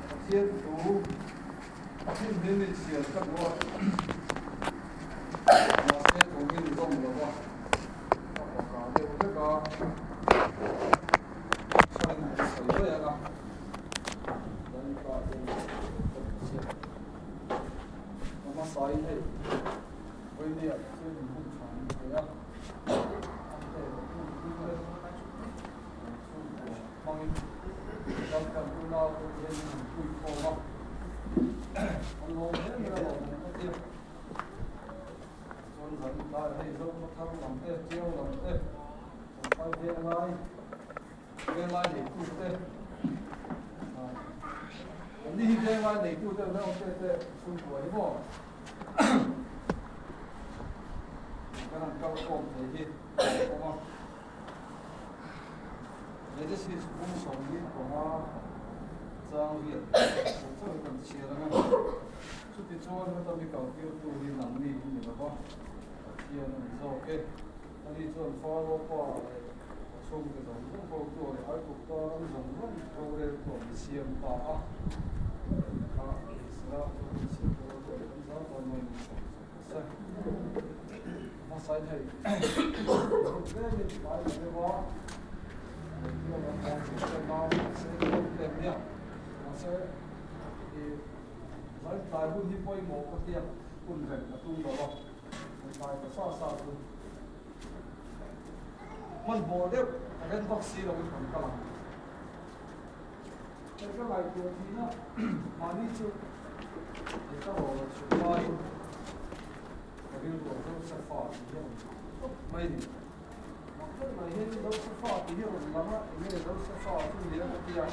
Pathian thu hnim hnim in siam ka duh a, mahse tawngin zawm lo va, ka paka deuh vek a, chuan an sawi mai ang a, Danica te ka duh chiah. Ka hmasain hei Vawinia Pathian in hun tha min pe a, a hnen a hun hlim te kan chhungkaw hmangin Lalpan unau te hian min han pui khawm a, an lawm hle mai a lawm awm ka tia. Chuan zan tlai hei Zofa thar lam te, Tiau lam te, Champhai Venglai, Venglai neitu te, an ni hi Venglai neitu te an awm te te chhungkua hi maw? Kan han kal khawm thei hi a awm a. Genesis bung 25 chang riat thu chauh hi kan chhiar ang a. Chutichuan heta mi kaltirtu hi nangni in ni lo va, Pathian a ni zawk e. Ani chuan Faro pa leh a chhungte zawng zawng hotu leh Aigupta ram zawng zawng roreltu an siam ta a. Kha Israel chu an siam ta lo tawh kan zau ta mai ni sawm sawm ta se. Hmasain hei ruk tlemin tlai la deuh a, radio lam pawh chu hre nau mahse tlem tlem nia. Mahse i zai tlai hun hi pawimawh ka tia hun reng ka tum lo a. Tlai ta sa sa chu hmanhmawh deuh a rem vak si loin kan kal ang. Hei ka ngaihtuah thin a, mahni chu hei ka rawl a chhuk laiin ka rilru a Josefa tih hi a rawn lang tawp mai ni. Mak deuh mai hian Josefa tih hi a rawn lang a, eng nge Josefa chu nia ka tia.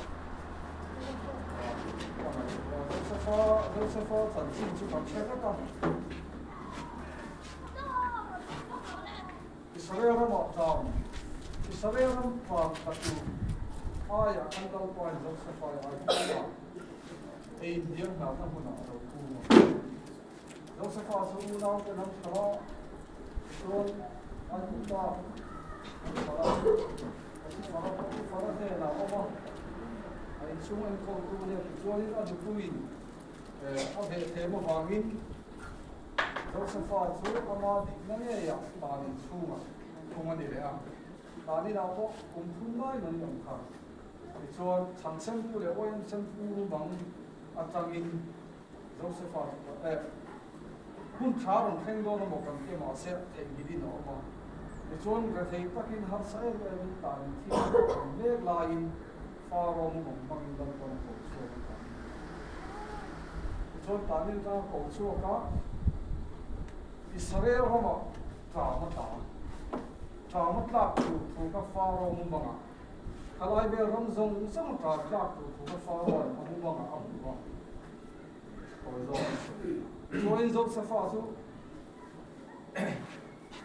Ka ngaihtuah a, Josefa, Josefa chanchin chu kan hre vek a. Israel ramah tlam, Israel ram tlam tha tur aiah kan Lalpain Joseph-a ai kung a, ei inbiak hnatna hmunah a lo kung a. Joseph-a chu unaute an thal a, tichuan Aigupta an thal a, Potiphara Potiphara hnenah a awm a, a inchhung enkawltu nia tichuanin a nupuiin A vehthem avangin Josefa chu ama dikna ngeiah tanin chhungah thung a ni leh a. Taninah pawh kum thum lai mai awm kha. Tichuan, chhan sentu leh uain sentu bang atangin Josefa chu hun tha rawn thleng dawn emaw kan ti mahse theihnghilhin a awm a. Tichuan, rethei takin harsa em emin tanin thil a awm mek laiin Faro mumang hmangin Lalpan a ko chhuak a ta. Tichuan Daniel tan a ko chhuak a, Israel ramah ṭam a tla a. Ṭam a tlak tur thu kha Faro mumangah, khalai vel ram zawng zawng a ṭam tlak tur thu kha Faro-in a mumangah a hmu a. Kawi zawk a sawi. Tichuanin Josefa chu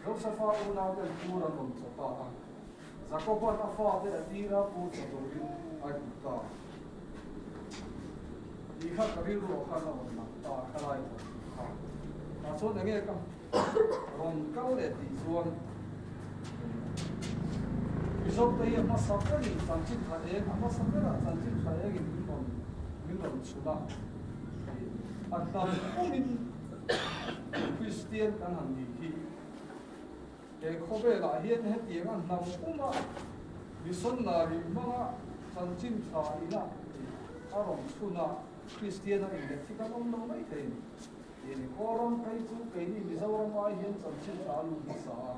Josefa unauten pur an rawn chaw ta a. Jakoba'n a fate a tira pu tha turin a hmu ta. Tih kha ka rilruah khan a rawn lang ta, ka lai tawh tih kha. Tah chuan enge ka rawn kal leh tih chuan Mizote hi a hmasa berin chanchin tha eng, a hmasa berah chanchin tha engin min rawn min rawn chhun a. A hnam pumin Kristian kan han nih hi. He khawvelah hian hetianga hnam puma missionary hmanga chanchin tha ina a rawn chhun a, Kristian a inlet hi kan awm lo mai thei ni. Tih a ni. Kawlram phei chu keini Mizoram ai hian chanchin tha a lut hmasa a.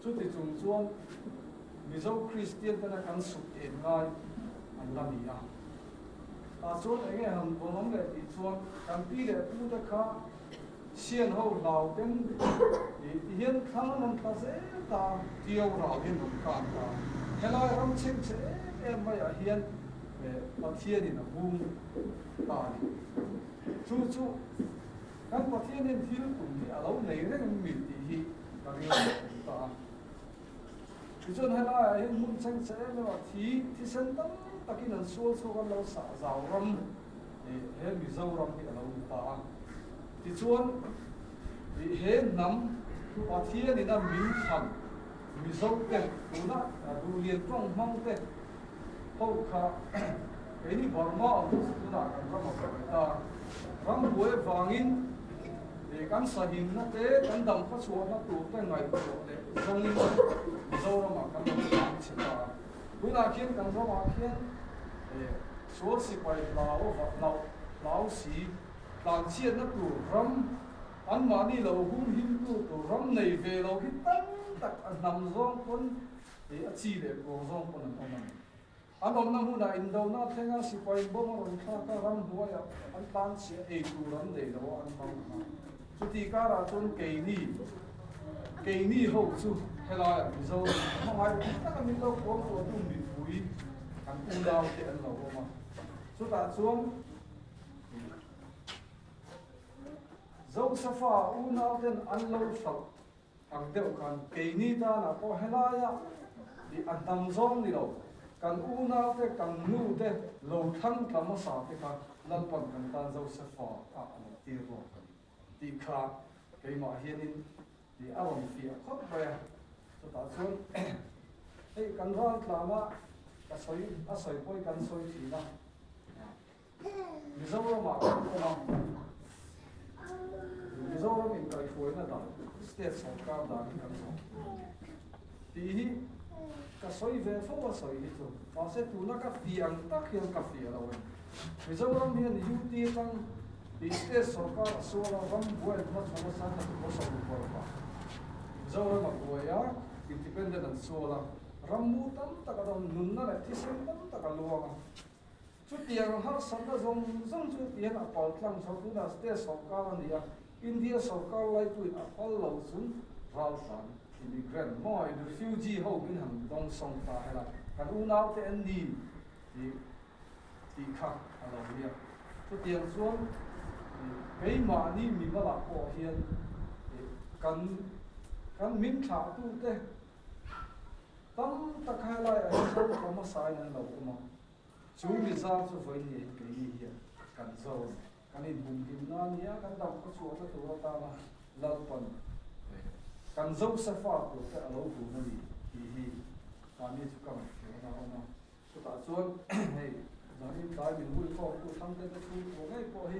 Chuti chung chuan Mizo Kristian tena kan suk en ngai an la ni a. Tah chuan enge han vawn awm leh tih chuan kan pi leh pute kha Sian ho hlau ten ti hian thlang an rawn tla zel ta, Tiau ral hi an rawn kan ta. Helai ram chheng chhe em em maiah hian Pathianin a hung ta a ni. Chu chu kan Pathianin thil tum hi a lo nei reng mi tih hi ka rilru a awm ta a. Tichuan helaiah hian hmun cheng che em em ah thi thisen tam takin an sual chhuak an lo sah zau ram he Mizoram hi a lo ni ta a. Tichuan he hnam Pathianin a min thlan Mizo te tuna duhlian tawng hmang te ho kha keini Burma awm chu tunah kan ram a buai ta. Ram buai avangin kan sahimna te kan dam khawchhuahna tur te ngaihtuah leh zawngin Mizoramah kan lo tlan chhe ta a. Tunah khian kan ramah khian sual sipai hlau hlauh hlau si tlanchhiatna tur ram anmahni lo humhimtu tur ram nei ve lo hi tam tak a hnam zawng pawn Hei a chi leh kuang zawng pawn an awm a ni. An awmna hmunah indona a thleng a, sipai bawm a rawn thlak a, ramhnuaiah an tlan chhiah ei tur an nei lo a, an hmang a. Chuti karah chuan keini, keini ho chu helaiah Mizoram hmangaih awm taka min lo kuang kuahtu mipui kan unaute an lo awm a. Chutah chuan Zosafa unauten an lo hralh Ang deuh khan keini tanah pawh helaia i a hnam zawng ni lo, kan unaute, kan nute lo thlang tla hmasa te kha Lalpan kan tan Josefa ah a lo tir lawk a ni tih kha keimah hianin i a rawn fiah khawp mai a. Chutah chuan hei kan ral tlana ka sawi a sawi pawh hi kan sawi thin a. Mizoramah kan awm a, Mizoram inkaihhruaina dan, state sorkar dan hi kan zawm tih hi ka sawi ve fo a sawi hi chu, mahse tuna ka fi ang tak hian ka fi lo a ni. Mizoram hian UT atang tih state sorkar a sual a, ram buai an hmachhawn nasa a, hnathawk a sawm kual vang. Mizoram a buai a, independent an sual a, rammu tam tak an awm, nunna leh thisen tam tak a luang a. Chutiang harsatna zawng zawng chu tihian a pal tlang chho tunah state sorkar a ni a, India sorkar laipuiin a phal lo chung raltlan, immigrant, mawi, refugee ho min han dawng sawng ta hela kan unaute an ni tih tih kha a lo nia. Chutiang chuan keimahni mimalah pawh hian kan kan min thlahtute tam tak helaiah hian zo tla hmasain an lo awm a. Chu mi zar chu vawi ni in keini hian kan zo a ni. Kan inhumhim na nia kan dam khaw chhuahna tur atana Lalpan kan Josefa tur te a lo bun a ni tih hi mahni chu ka ngaihtuahna a awm a. Chutah chuan hei zanin tlai min hui khawmtu Thangte te chhungkua ngei pawh hi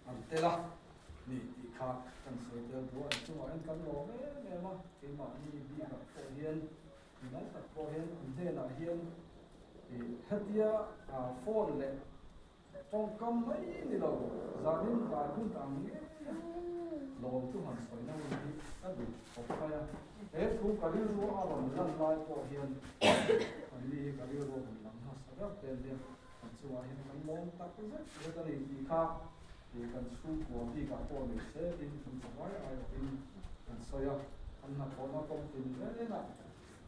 an tel a ni tih kha kan sawi tel duh a. Chungah hian kan lawm em em a, keimahni bikah pawh hian Midang tak pawh hian an hnenah hian hetia phone leh tawngkam mai ni lo zanin tlai hun ang ngei a lawm chu han sawi na hun hi ka duh khawp mai a. He thu ka rilru a rawn lan lai pawh hian an ni hi ka rilru a rawn lang hmasa ber te nia kan chungah hian kan lawm tak zet zet a ni tih kha kan chhungkua bikah pawh nei se tin kan zavai aiawhin kan sawi a. An hnathawhna kawng tin renah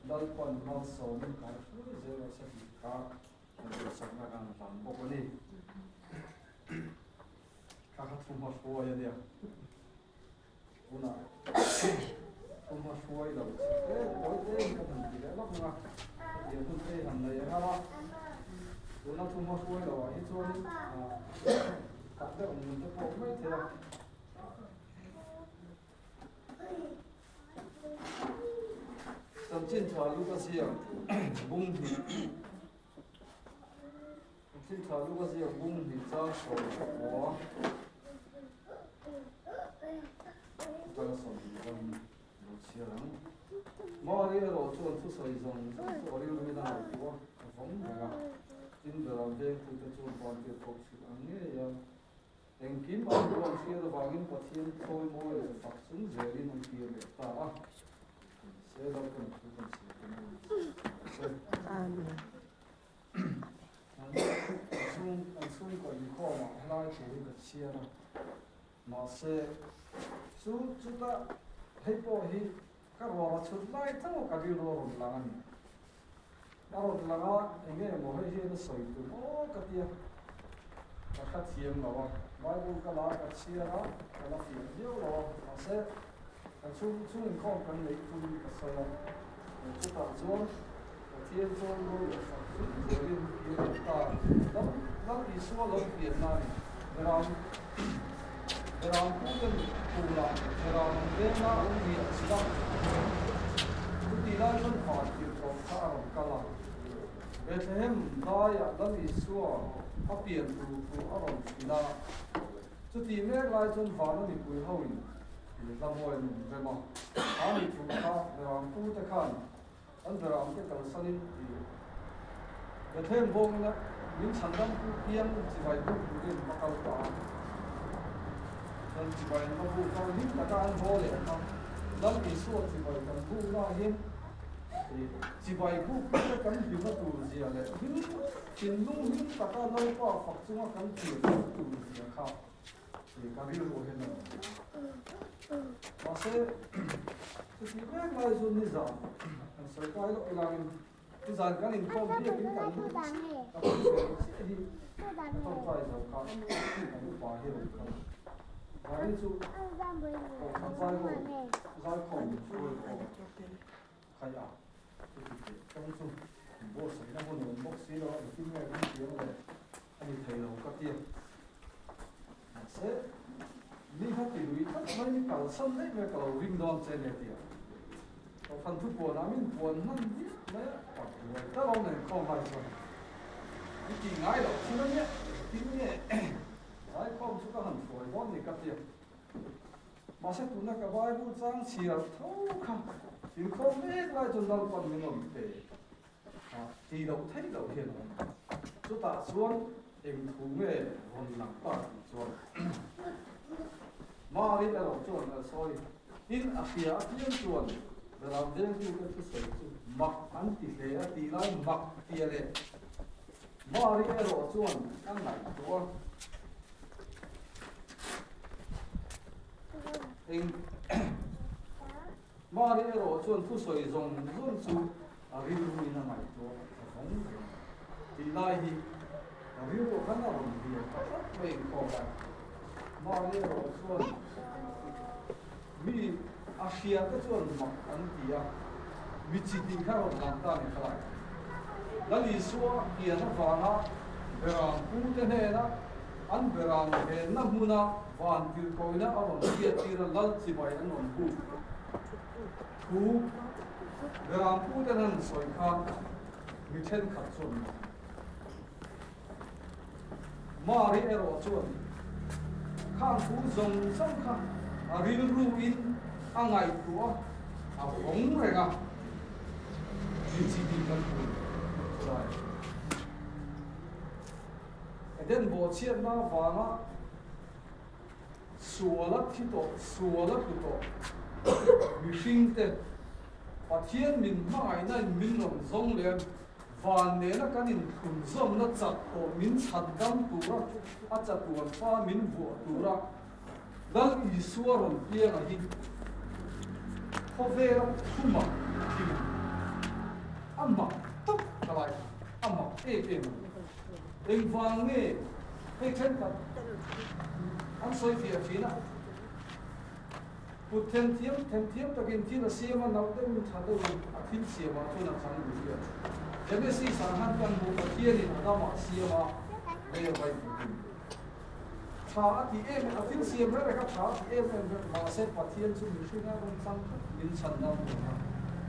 Lalpan malsawmin kai hruai zel rawh se tih kha kan duhsakna kan hlan bawk a ni. Kha kha thu hma hruai a nia. Tunah thu hma hruai lo te tawi te in kan han ti leh lawk ang a. Hetiang hun te han nei ang a. Tuna thu hma hruai lo ah hi chuanin tak deuh nun te pawh mai thei a. Chanchin tha lu ka ziak bung hnih Chanchin tha lu ka ziak bung hnih chang sawi ka pua Chang sawi kan lo chhiar ang Mari erawh chuan thusawi zawng zawng chu a rilruin a ngaihtuah a vawng reng a Tin beram vengtute chuan vantir koh chhilh ang ngei a Engkim an ruang hriat avangin Pathian thawi mawi leh fak chung zelin an kir leh ta a. Se Lalpan thu kan chhiar te mawi se. Amen. An chhung an chhungkaw inkhawmah helai thu hi ka chhiar a. Mahse chu chuta hei pawh hi ka ruang a chhut lai tho ka rilru a rawn lang a ni. A rawn lang a, enge maw hei hian a sawi tum aw ka tia, ka hrethiam lo a, Bible ka la a ka chhiar a, ka la fiah viau lo a, mahse. Kan chhung chhung inkhawm kan neih tumin ka sawi a, chutah chuan Pathian chuan ro leh fak zui zelin kir leh ta. Lal Lal Isua lo pian na ni. Beram Beram pu te pula Beram an venga an riah chilh a, chuti lai chuan van tirhkoh kha a rawn kal a. Bethlehem laiah Lal Isua a pian tur thu a rawn hrilh a. Chuti mek lai chuan vana mipui hoin Lehlamawia nun rem a, a mi thu kha Beram pu te khan An beram te kalsanin i Bethlehem bawngina min chhandamtu piang chibai buk turin va kal ta a. Chuan chibai an va buk a, hlim taka an haw leh kha Lal Isua chibai kan bukna ah hian i chibai buk te kan hlimna tur zia leh hlim thinlung hlim taka Lalpa fak chunga kan thlir tur zia kha i ka rilru hian a awm. Mahse, chuti mek lai chu nizan kan sawi kai loh ilangin nizan kan inkhawm biakin kan lut ka hmu ve chiah hi ka tawngtai zo kha kan upa hi rawn kal a. Zani chu kohhran zai ho zaikhawm min hruai rawh aw khai a chuti teh tawng chu inbuatsaihna hun a awm bawk si lo a engtin nge kan thiam le a ni thei lo ka ti a. Mahse, mi kha ti lui tlat mai ni kalsan daih mai ka lo ring dawn che nia tia. Kohhran thu puanah min puan hman viau mai a, ka buai ta lo nen khawm lai chuan an tih ngai loh thil a nia, engtin nge zaikhawm chu ka han hruai dawn ni ka ti a. Mahse tuna ka Bible chang chhiar tho kha inkhawm mek lai chuan Lalpan min rawn pe. Tih loh theih loh hian a awm a, chutah chuan eng thu nge rawn lang ta tih chuan Mari erawh chuan a sawi tin a hria apiang chuan Beram vengtute thusawi chu mak an ti hle a tih lai mak tia leh Mari erawh chuan a ngaihtuah a eng Mari erawh chuan thusawi zawng zawng chu a rilruin a ngaihtuah ta vawng vawng a. Tih lai hi a rilruah khan a rawn lian ta tlat mai inkhawm lai. Mari erawh chuan mi a hria te chuan mak an ti a, mi chi tih kha rawn lang ta a ni khalai. Lal Isua pian avanga Beram pute hnena an Beram venna hmuna Van tirhkohina a rawn hriattir a lal chibai an rawn buk thu Beram puten an sawi kha mi thenkhat chuan mak Mari erawh chuan khang thu zawng zawng kha a rilruin a ngaihtuah a vawng reng a, mi chi tih kan hmu chulai. Eden bawhchhiatna avanga sual a thi tawh, sual a tlu tawh mihringte Pathian min hmangaihna in min rawn zawng leh van nena kan inthlunzawmna chak tawh min chhan dam tura a chatuan fa min vuah tura Lal Isua rawn pianga hi khawvela thuma thil a mak tak ka lai a mak em em a ni. Engvang nge hei thenkhat an sawi fiah thin a, kut themthiam themthiam takin thil a siam a, nalh deuhin tha deuhin a thil siamah chuan a chang lui a. Genesis ah khan kan hmuh Pathianin Adama a siam a, lei a vai putin. Tha a ti em em, a thil siam reng reng kha tha a ti em em vek, mahse Pathian chu mihring a rawn chang tlat min chhan nan tur a,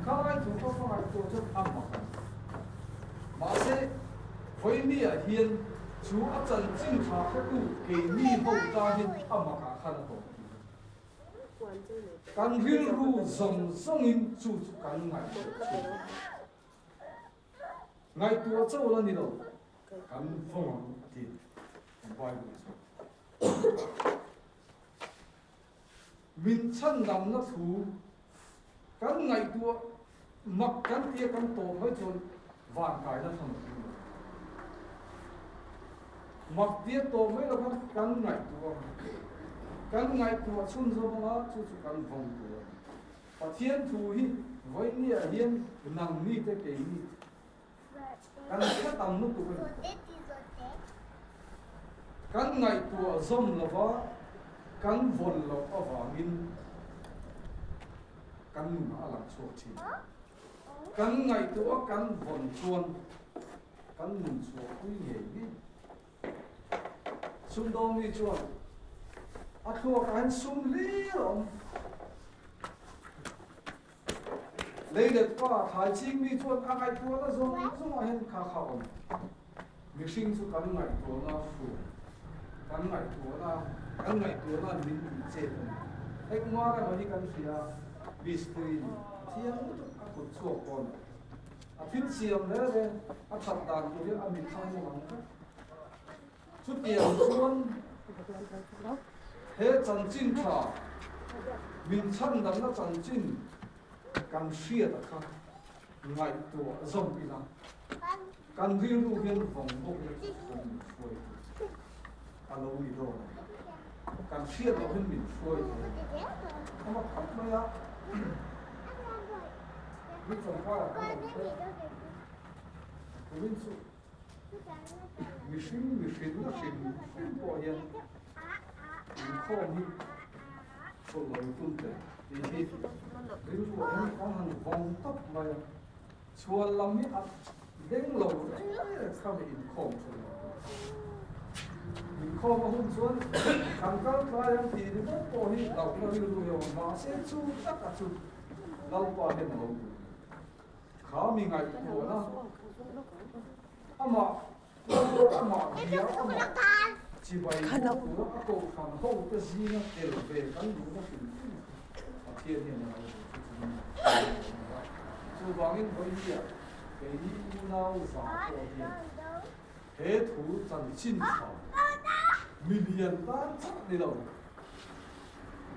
khalai thu ka hmangaih tawh chuan a mak a ni. Mahse, Vawinia hian chu a chanchin tha hretu keini ho ta hian a makah khan a tawp tih a ni. Kan rilru zawng zawngin chu chu kan ngaihtuah thin. Ngaihtuah chauh la ni lo, kan vawng ang a ti Bible chuan. Min chhandamna thu kan ngaihtuah mak kan tia kan tawp mai chuan van kaina tham a tling lo. Mak tia tawp mai lo khan kan ngaihtuah ang. Kan ngaihtuah chhunzawm anga chu chu kan vawng tur a ni. Pathian thu hi vawinia hian nangni te keini kan hre tam lutuk a ni. Kan ngaihtuah zawm lova kan vawn loh avangin. kan nunah a lang chhuak thin. Kan ngaihtuah a kan vawn chuan kan nun chhuah pui ngei ngei. Sumdawng mi chuan a thluakah hian sum hlir a awm. Leilet pa thlai ching mi chuan a ngaihtuahna zawng zawngah hian kha kha awm. Mihring chu kan ngaihtuahna hruai, kan ngaihtuahna, kan ngaihtuahna min tih chet a ni. Hei Umar emaw hi kan hria, mistiri ni, a thiam lutuk a kut chhuak pawn a. A thil siam reng reng a that dan tur hi a mitthla hi a lang vek. Chutiang chuan he chanchin tha min chhandamna chanchin kan hriat a kha ngaihtuah zawm ila kan rilru hian vawng bawk ila chu kan min hruai tur a lo ni dawn a ni. Kan hriat loh hian min hruai thei a. Ama khawp mai a. Mi chawngkaiah kan awm te turin chu Mihring mihrinna hrim hrim pawh hian inkhawm hi chawlh lo tum teh tih hi rilruah hian kan han vawng tawp mai a, chhuan lam hi a deng lo reng reng khami inkhawm chawlh lo tur. Inkhawm a hun chuan kan kal tlai ang tih ringawt pawh hi hlauhna rilru hi a awm, mahse chu taka chu Lalpa hian a lo duh. Kha mi ngaihtuahna amah amah bia amah chibai bawk tura a kohhran hote zinga tel ve kan duhna hrim hrim Pathian hian a lo duh chu chu a ni a. Chuvangin vawinia keini unau za pawh hian he thu chanchin tha milian tan chauh ni lo,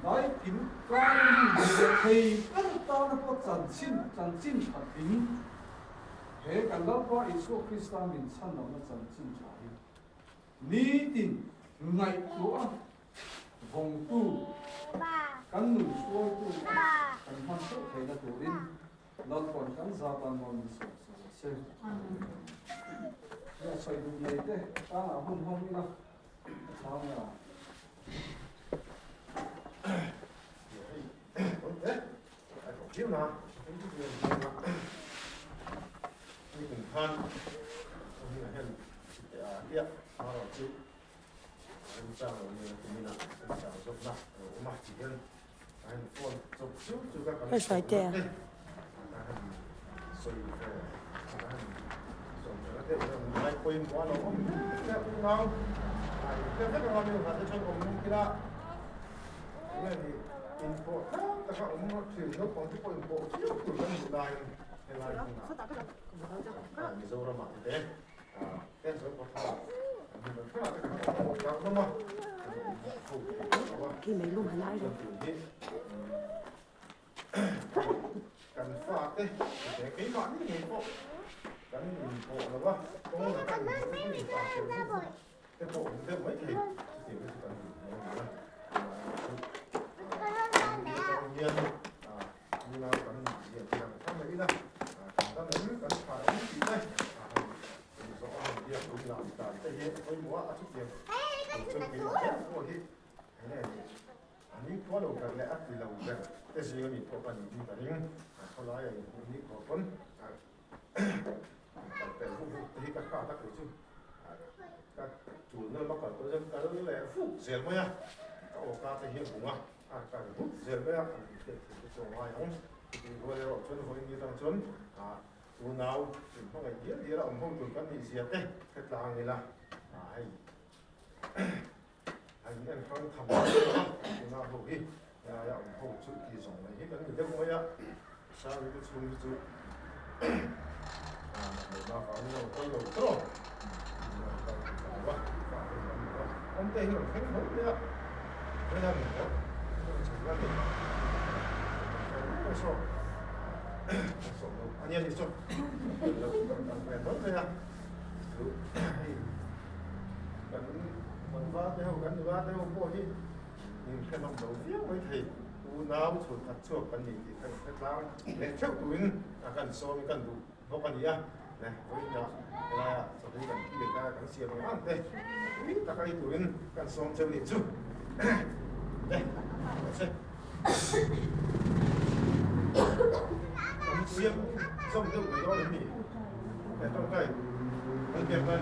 Daikin kai mi leh thei ber tana pawh chanchin chanchin tha tling he kan Lalpa Isua Krista min chhan lohna chanchin tha hi nitin ngaihtuah a vawngtu kan nun hruaitu a kan hman theuh theihna turin Lalpawn kan zatan maw min sawm sa rawh se. Nge sawi duh nei te tangah hun hawng ila a chhang a. Hei Hruaitea. Khi mei lum han ai rồi. Siam zawm deuh mai dawn em ni? He tawngtai kan biak lai.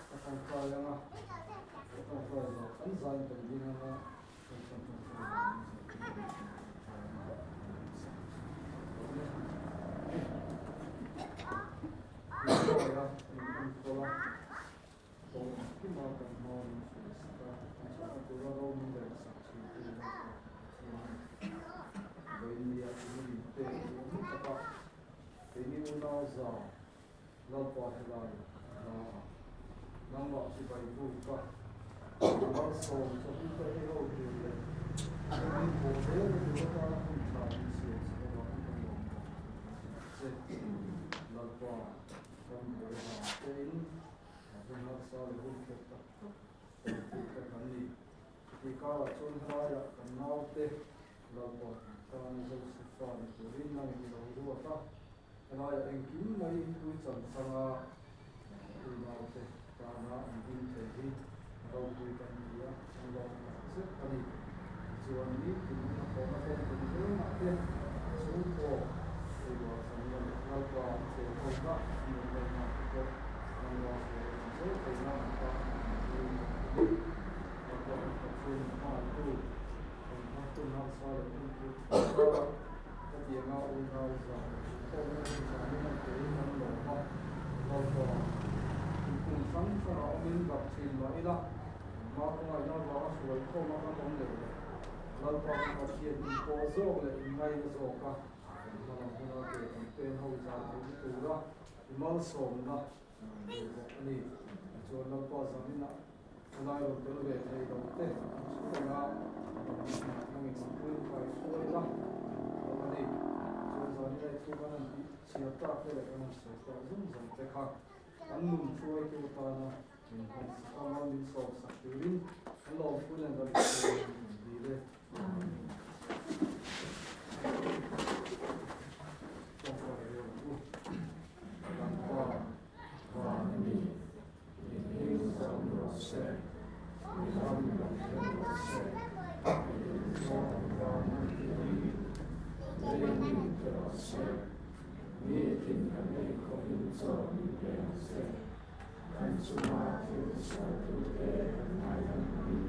Ka tawngtai anga, ka tawngtai zawh kan zain kan ding anga, kan kan tawngtai zawh kan zain kan ding anga Hruaia in enkawl a, tawng engkima kan hma min hruaisak a, kan chhawhna tura ro min relsak thintu Lalpa Pathian a ni. Vawinia in pek hi a hmun taka keini unau za Lalpa helai hla a nangmah chibai buk a, malsawm chawhmite ei ho tur leh min pawh zelna tur atana hun tha min siam sak avangin kan lawm tak zet zet che. Lalpa kan buai vang tein hun harsa leh hun khirh tak tak tawngtute kan ni. Chutih karah chuan helaiah kan naute Lalpa tana Josefa ni turin nangin i lo ruat a. Helaiah engkim mai tui chan changa unaute tana an ding thei hi ropui kan ti a, an lawm tak zet a ni. Tichuan, nitin hnathawhna kawng tum vengah te chhungkaw eirual channa leh Lalpa an chei hawkna an rawn lawmna te pawh an lo hruai an zel theihna an tan an ring a ni. Lalpa kan Pathian in hmangaihtu kan hmangtu harsa leh hun tur tak a. Hetianga unau zah khawmna hun zanin a kei kan lawm a, Lalpa, inpum hrang hrangah awmin rak thin mah ila, engmah khawngaihna avanga hruai khawma kan awm leh lo. Lalpa kan Pathian inpawh zawk leh inngaina zawka kan hmalam huna ke kan pen ho zan theihna tura i malsawmna ve bawk a ni. Tichuan Lalpa zaninah Helai rawn tel ve thei lo te an chhu reng a, nangin an pui kai hruai la lo a ni. Chuan zanin ai thu kan han tih chhiar tak te leh kan han sawi tak zawng zawng te kha kan nun hruaitu tana min hman sak a, mal min sawm sak turin kan lawmthu nen kan inchhung kan dil e. Amen. Tawngtai rual ang u. Kan Pa, Van a mi. I hming zawm rawh se, i ram lo thleng rawh se, i duhzawng ang van an ti hi, lei mi pe rawh se, nitin kan ei khawpin chaw min pe ang che, kan chunga thil sualtute kan ngaidam angin,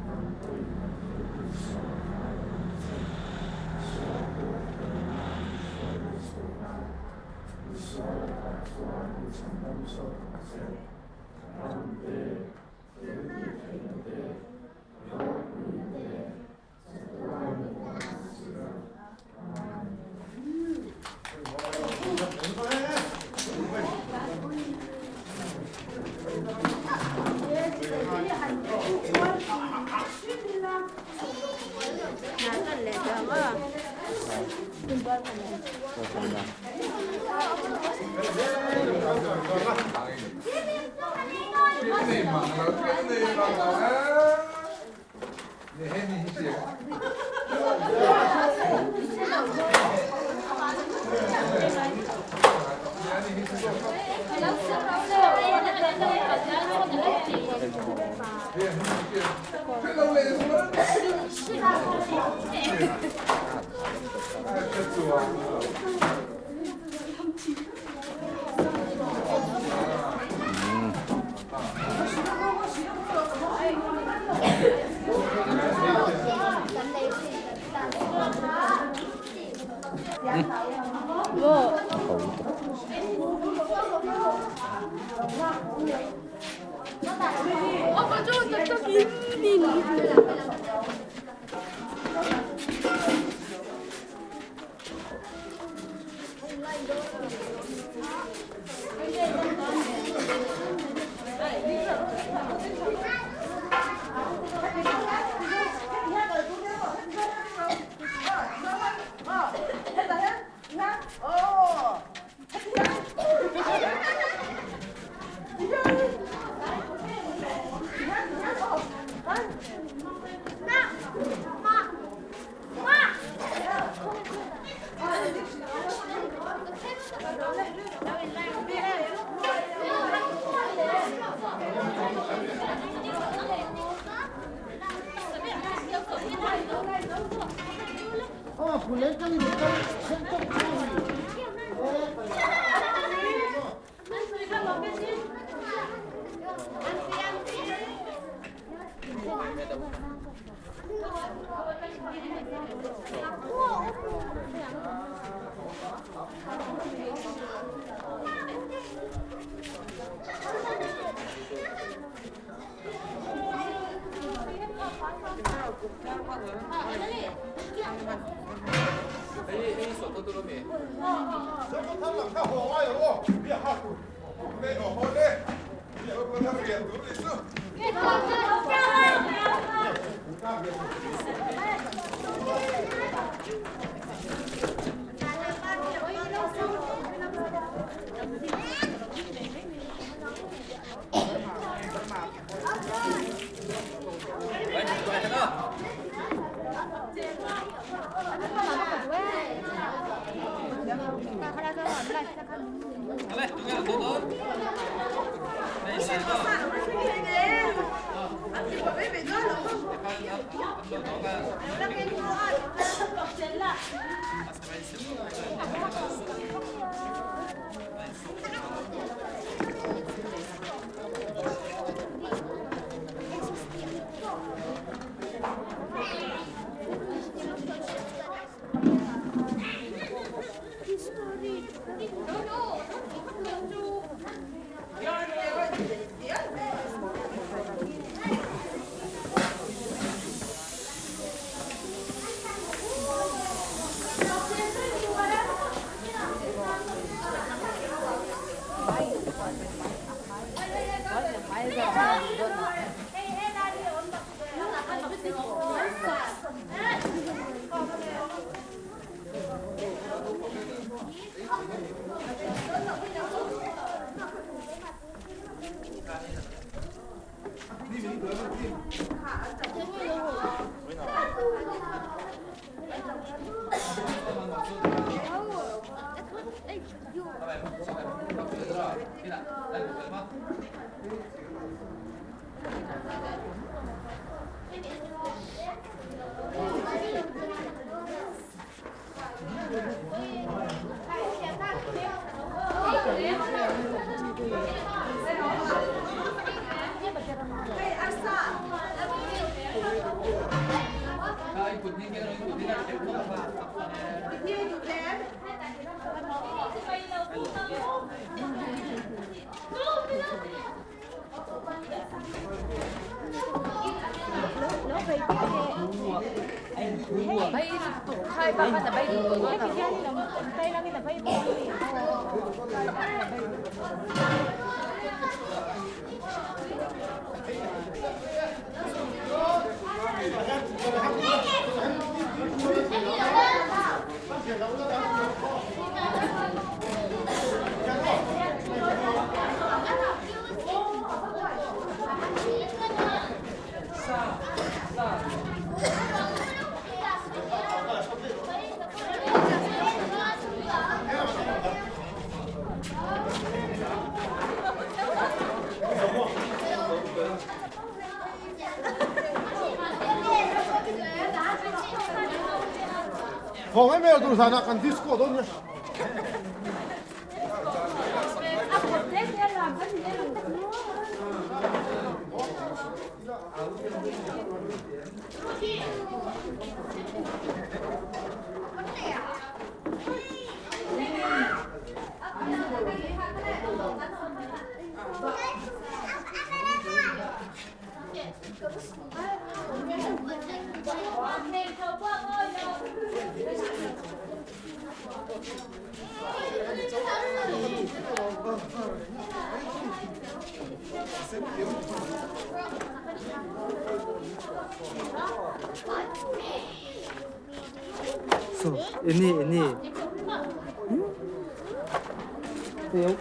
nang pawhin kan thil tihsual ngaidam ang che, sual tur felna min hruai lut suh na. Misual lakah chuan i chhandam zawk ang che. Ram te, thil tih theihna te, ropuina te, chatuan ni ta si a. Amen. Thawng em em tur zana kan disco dawn nia. So, ini ini. Tiêu.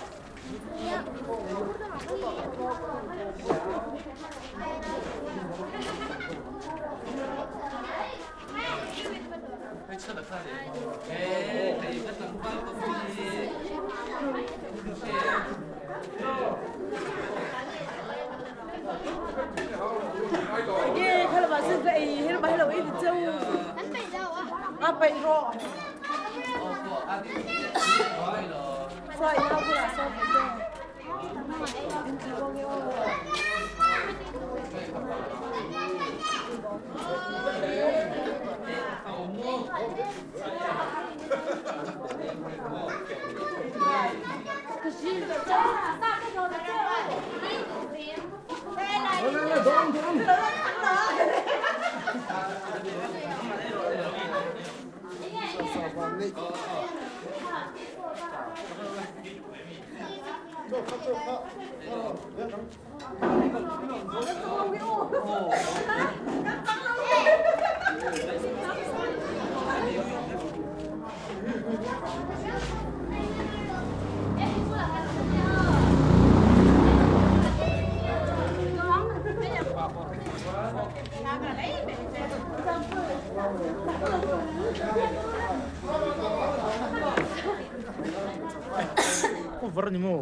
Cover ni maw?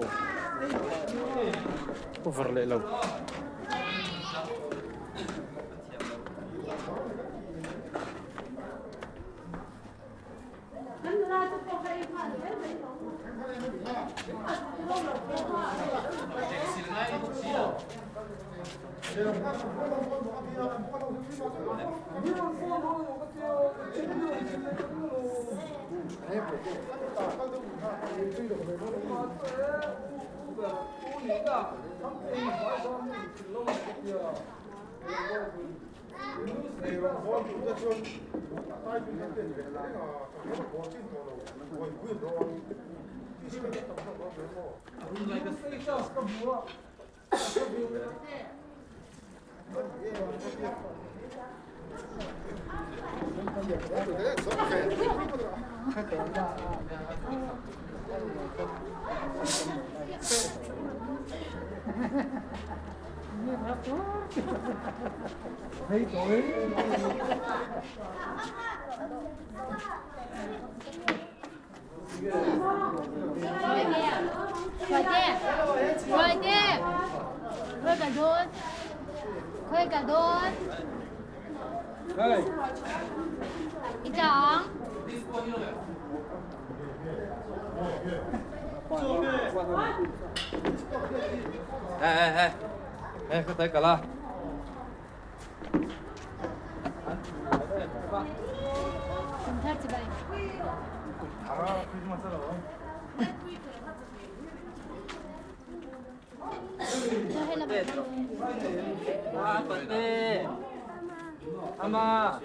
Cover leh lo. 快点，快点，快点多，快点多。一张。哎哎哎，哎，快得了。阿妈。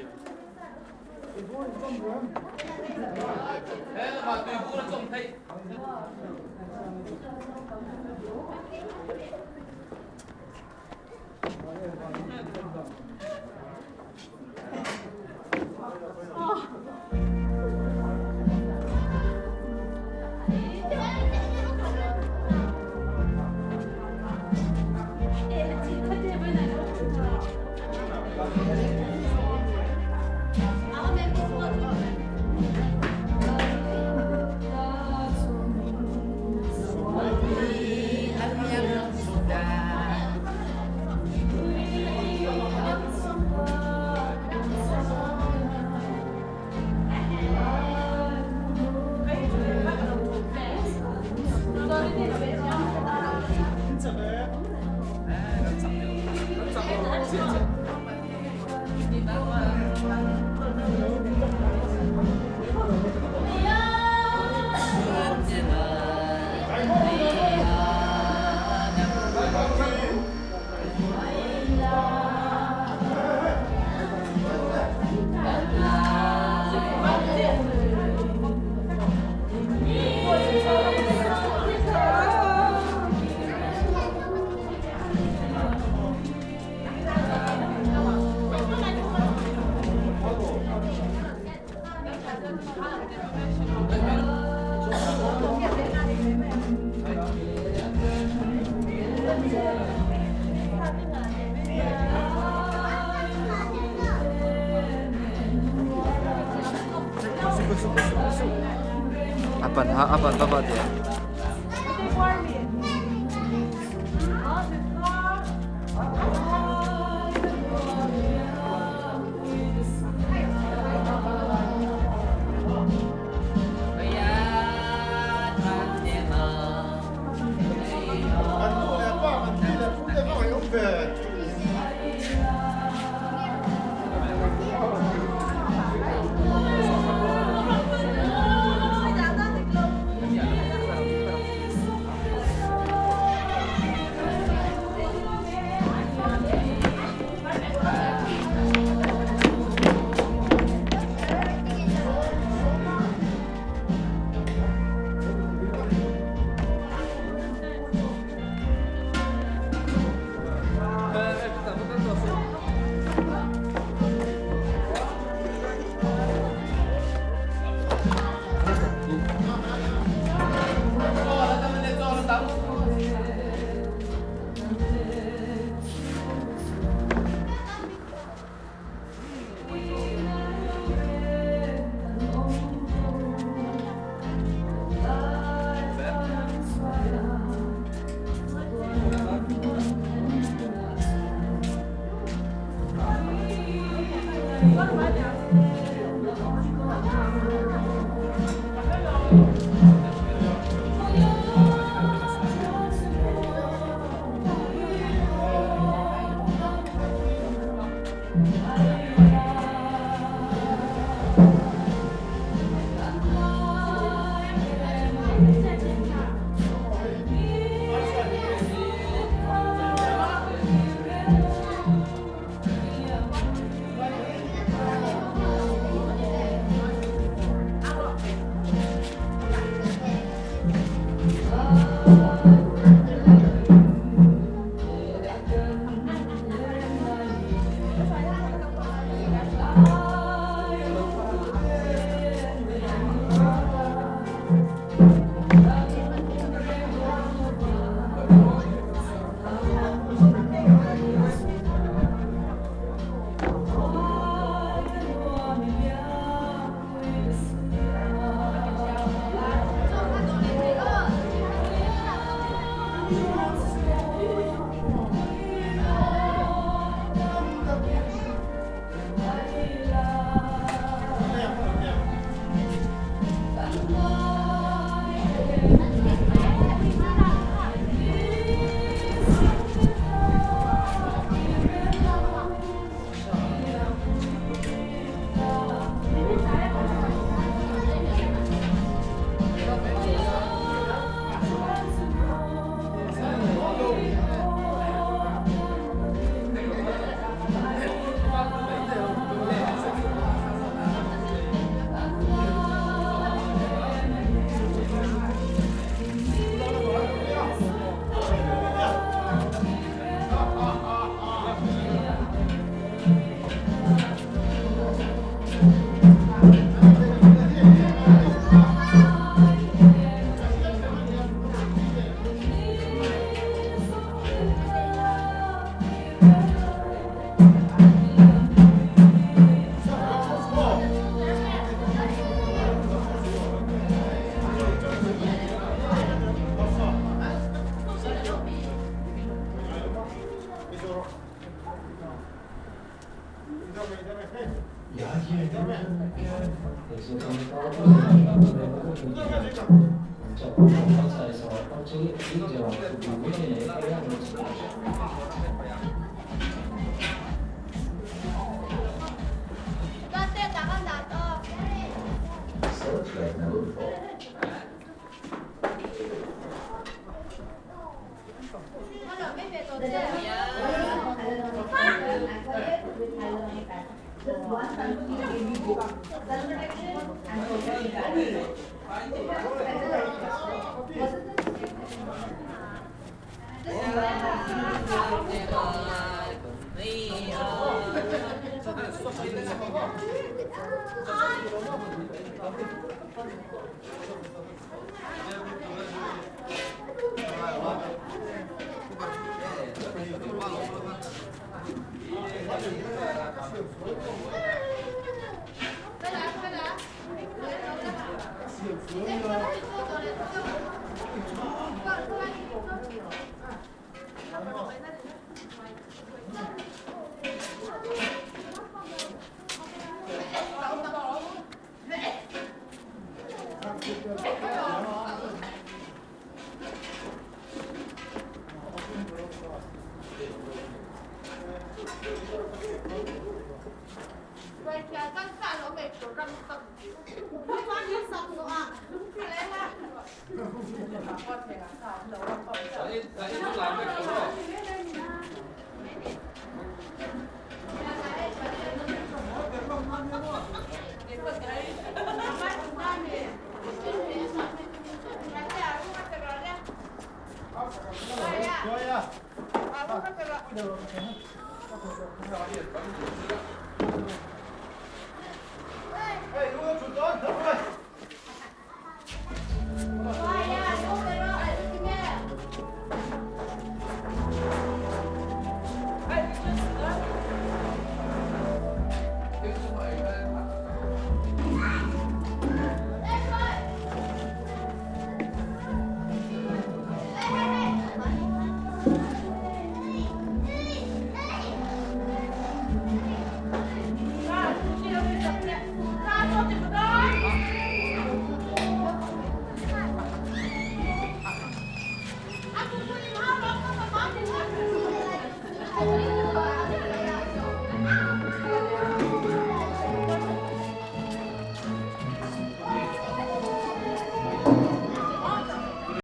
阿笨哈，阿笨爸爸点。